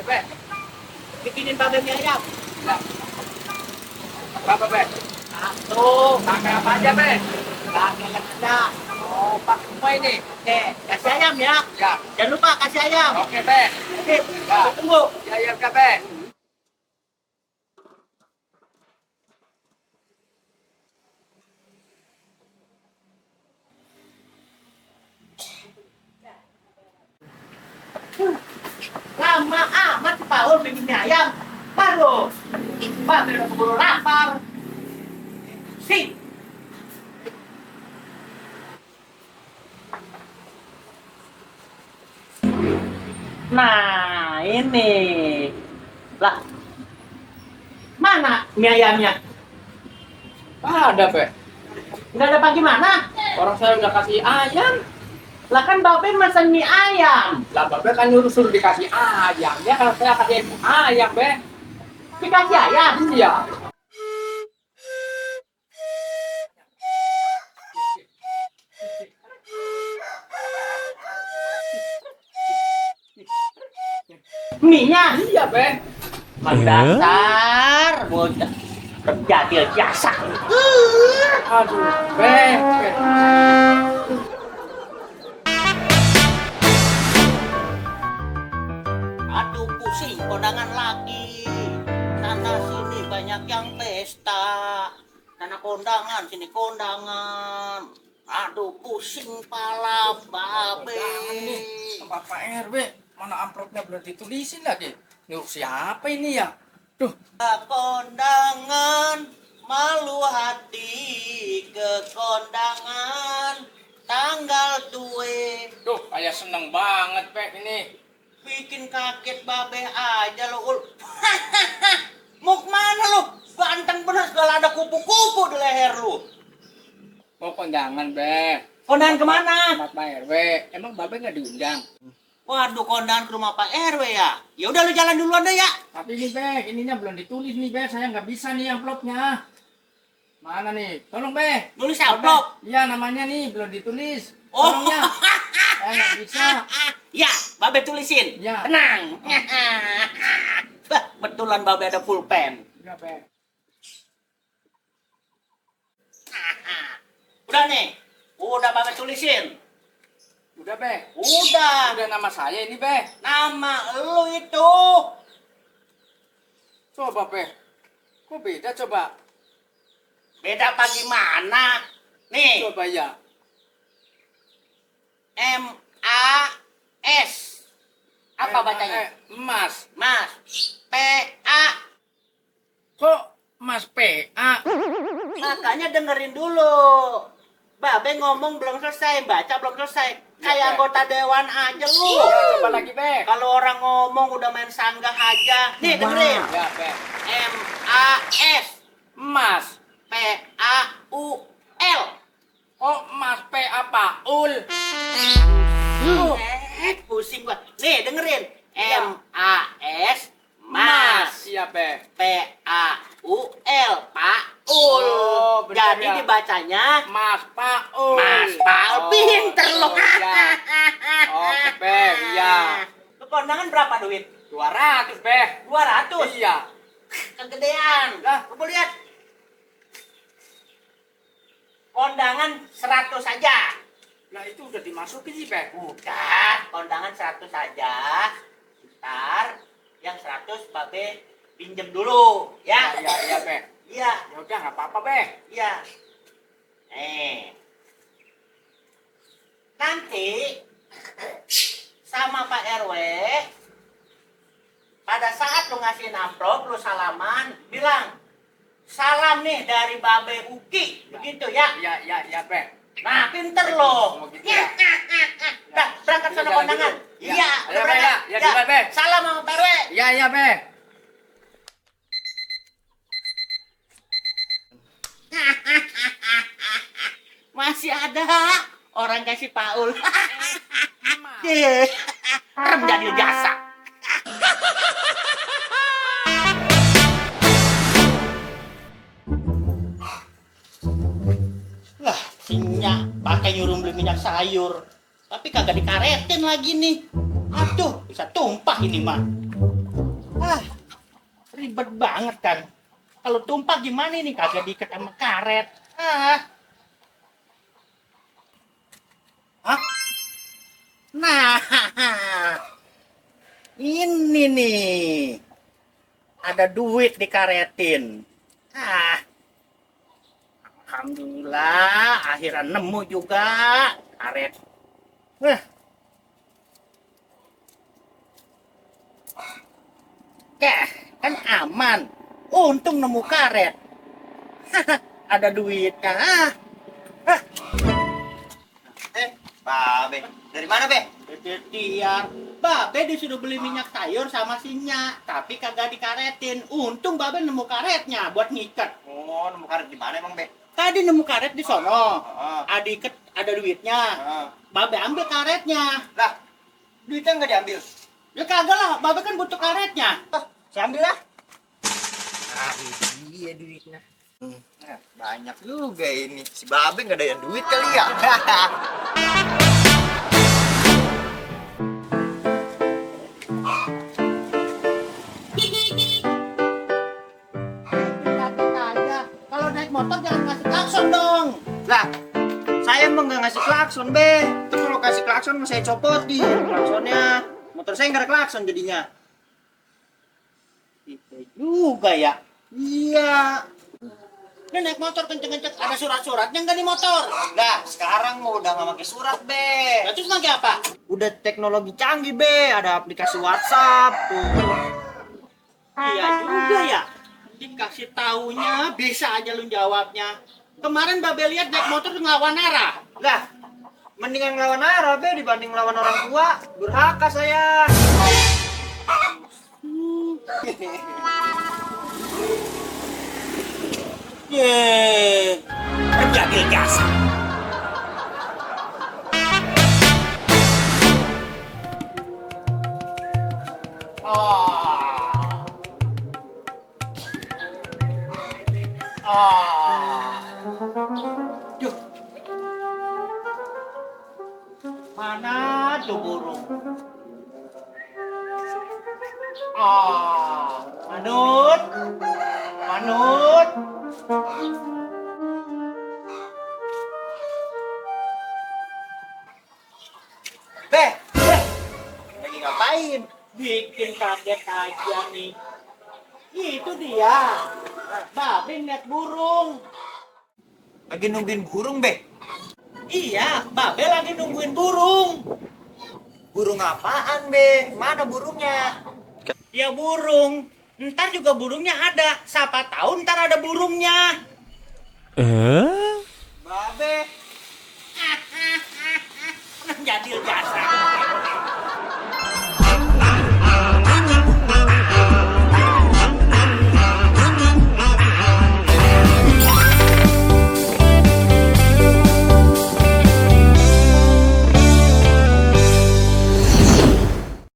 Be. Bikinin babe mie ayam. Ya. Berapa, Be? Satu. Pakai apa aja, Be? Pakai ada. Oh, Pak, semua ini. Oke, kasih ayam ya. Ya. Jangan lupa kasih ayam. Oke, Be. Oke, Ya. tunggu. Ya, ya, Be. Lama amat si Paul bikin mie ayam. Baru. Babe udah keburu lapar. Si. Nah, ini. Lah. Mana mie ayamnya? Ada, Be. Nggak ada gimana? Orang saya udah kasih ayam. Lah kan babe mesen mie ayam. Lah, Be kan nyuruh suruh dikasih ayam. Ya, kalau saya kasih ayam, Be. Dikasih ayam. Iya. Mie-nya. Iya, Be. Mendasar bocah terjadi jasa. Aduh, Be. Aduh pusing kondangan lagi. Sana sini banyak yang pesta. Sana kondangan sini kondangan. Aduh pusing pala babe. Bapak RW, mana amplopnya belum ditulisin lagi? Nyuruh siapa ini ya? Duh, Kondangan malu hati ke kondangan tanggal tue. duh, kayak seneng banget, Pe, ini. Bikin kaget babe aja lo ul. Mau kemana lo? Ganteng bener segala ada kupu-kupu di leher lu. Mau kondangan, Be. Kondangan kemana? Sama Pak RW. Emang Babe nggak diundang? Waduh, kondangan ke rumah Pak RW ya. Ya udah lu jalan duluan deh ya. Tapi ini, Be, ininya belum ditulis nih, Be. Saya nggak bisa nih amplopnya. Mana nih? Tolong, Be. Nulis amplop. Iya, namanya nih belum ditulis. Oh. Tolongnya. Saya nggak bisa. Ya, babe tulisin. Ya. Tenang. Bah, betulan babe ada pulpen. Iya, Be. Udah nih. Udah babe tulisin. Udah, Be. Udah. Udah nama saya ini, Be. Nama lu itu. Coba, Be. Kok beda coba? Beda apa gimana? Nih, Coba ya. MAS. Apa bacanya? Mas. Mas. PA. Kok Mas PA? Makanya dengerin dulu. Babe ngomong belum selesai, baca belum selesai. Kayak anggota dewan aja lu. Ya, coba lagi, Be. Kalau orang ngomong udah main sanggah aja. Nih dengerin. Ya, Be. MAS. Mas. PAUL. Oh, Mas PA Paul. Pusing gua. Nih dengerin. Ya. MAS. Mas. Iya, Be. PAUL. Paul. Oh, bener Jadi ya. dibacanya Mas Paul. Mas Paul. Pinter lo. Iya. Oke, Be. Iya. Lu kondangan berapa duit? 200, Be. 200. Iya. Kegedean. Lah. Lu mau lihat? Kondangan 100 saja. Lah, itu udah dimasukin sih, Be. Udah, kondangan 100 saja. Ntar yang 100 babe pinjem dulu, ya? Iya, iya, Be. Iya, Ya udah, nggak apa-apa, Be. iya. Nanti sama Pak RW pada saat lu ngasihin amplop, lu salaman, bilang salam nih dari Babe Uki, begitu ya? Iya, iya, iya, Be. Nah, pinter lo. Oh, gitu ya. Dah, berangkat sana Jalan kondangan. dulu. Ya. Iya, Ayo, udah Be, berangkat. ya. Ya, duluan, Be. Salam sama Pak RW. Iya, iya, Be. Masih ada orang kasih Paul. Rem jadi jasa. Lah, sinyak pakai nyuruh beli minyak sayur. Tapi kagak dikaretin lagi nih. Aduh, bisa tumpah ini mah. Ah, ribet banget kan. Kalau tumpah gimana nih, kagak diikat sama karet. Ah. Hah? Nah, ini nih. Ada duit dikaretin. Ah. Alhamdulillah, akhirnya nemu juga karet. Wah. Kan aman. Untung nemu karet. Ada duitnya. Ah. Babe, dari mana, Be? Dia, Babe disuruh beli minyak sayur sama sinyak, tapi kagak dikaretin. Untung Babe nemu karetnya buat ngikat. Oh, nemu karet di mana emang, Be? Tadi nemu karet di sono. Heeh. Ada iket, ada duitnya. Heeh. Babe ambil karetnya. Lah, duitnya nggak diambil. Ya kagak lah, Babe kan butuh karetnya. Saya ambil lah. Ah, iya duitnya. Nah, banyak juga ini. Si Babe nggak ada yang duit kali ya. Kaget aja. Kalau naik motor jangan ngasih klakson dong. Lah, saya emang nggak ngasih klakson, Be. Itu kalau kasih klakson saya copotin klaksonnya. Motor saya nggak ada klakson jadinya. Itu juga ya. Iya. Ini naik motor kenceng-kenceng, ada surat-suratnya nggak di motor? Nah, sekarang mau udah nggak pakai surat, Be. Nah, terus pakai apa? Udah teknologi canggih, Be. Ada aplikasi WhatsApp tuh. Iya juga ya. Dikasih taunya bisa aja lu jawabnya. Kemarin Babe lihat naik motor tuh ngelawan arah. Lah, mendingan ngelawan arah, Be, dibanding ngelawan orang tua. Durhaka saya. Yeay, penjaga jasa. Duh. Mana tuh burung? Manut. Manut. Be, lagi ngapain? Bikin kaget aja nih. Itu dia. Babe lihat burung. Lagi nungguin burung, Be. Iya, Babe lagi nungguin burung. Burung apaan, Be? Mana burungnya? Ya burung. Ntar juga burungnya ada. Siapa tahu ntar ada burungnya.